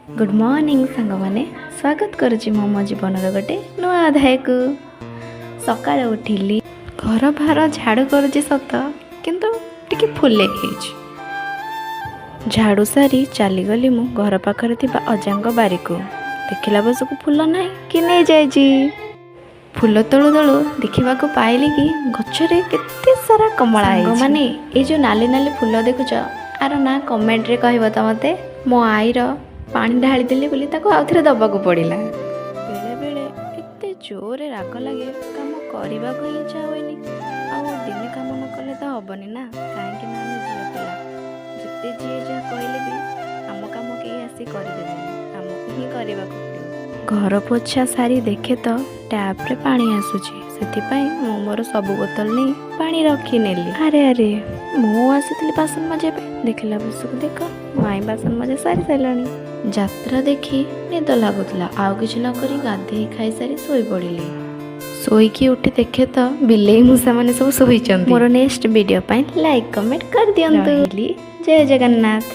Good morning ସାଙ୍ଗମାନେ, ସ୍ୱାଗତ କରୁଛି ମୁଁ ମୋ ଜୀବନର ଗୋଟେ ନୂଆ ଅଧ୍ୟାୟକୁ। ସକାଳେ ଉଠିଲି, ଘର ଭାର ଝାଡ଼ୁ କରୁଛି ସତ, କିନ୍ତୁ ଟିକେ ଫୁଲେଇ ହେଇଛି। ଝାଡ଼ୁ ସାରି ଚାଲିଗଲି ମୁଁ ଘର ପାଖରେ ଥିବା ଅଜାଙ୍କ ବାରିକୁ। ଦେଖିଲା ବେଳକୁ ଫୁଲ ନାହିଁ କି ନେଇଯାଇଛି। ଫୁଲ ତୋଳୁ ତୋଳୁ ଦେଖିବାକୁ ପାଇଲି କି ଗଛରେ କେତେ ସାରା କମଳା। ମାନେ ଏଇ ଯେଉଁ ନାଲି ନାଲି ଫୁଲ ଦେଖୁଛ, ଆର ନାଁ କମେଣ୍ଟରେ କହିବ ତ ମୋତେ। ମୋ ଆଈର ପାଣି ଢାଳିଦେଲି ବୋଲି ତାକୁ ଆଉଥରେ ଦେବାକୁ ପଡ଼ିଲା। ବେଳେବେଳେ ଏତେ ଜୋରରେ ରାଗ ଲାଗେ, କାମ କରିବାକୁ ହିଁ ଇଚ୍ଛା ହୁଏନି। ଆଉ ଦିନେ କାମ ନ କଲେ ତ ହେବନି ନା, କାହିଁକି ନା ଆମେ ଝିଅ ପିଲା। ଯେତେ ଯିଏ ଯାହା କହିଲେ ବି ଆମ କାମ କେହି ଆସି କରିଦେବେନି, ଆମକୁ ହିଁ କରିବାକୁ ପଡ଼ିବ। ଘର ପୋଛା ସାରି ଦେଖେ ତ ଟ୍ୟାପ୍ରେ ପାଣି ଆସୁଛି। ସେଥିପାଇଁ ମୁଁ ମୋର ସବୁ ବୋତଲ ନେଇ ପାଣି ରଖିନେଲି। ଆରେ ଆରେ, ମୁଁ ଆସିଥିଲି ବାସନ ମାଜିବା ପାଇଁ, ଦେଖିଲା ବେଳକୁ ଦେଖ ମାଇଁ ବାସନ ମଜା ସାରି ସାରିଲାଣି। ଯାତ୍ରା ଦେଖି ନିଦ ଲାଗୁଥିଲା, ଆଉ କିଛି ନ କରି ଗାଧେଇ ଖାଇସାରି ଶୋଇପଡ଼ିଲି। ଶୋଇକି ଉଠି ଦେଖେ ତ ବିଲେଇ ମୂଷାମାନେ ସବୁ ଶୋଇଛନ୍ତି। ମୋର ନେକ୍ସଟ ଭିଡ଼ିଓ ପାଇଁ ଲାଇକ୍, କମେଣ୍ଟ କରିଦିଅନ୍ତୁ। ରହିଲି, ଜୟ ଜଗନ୍ନାଥ।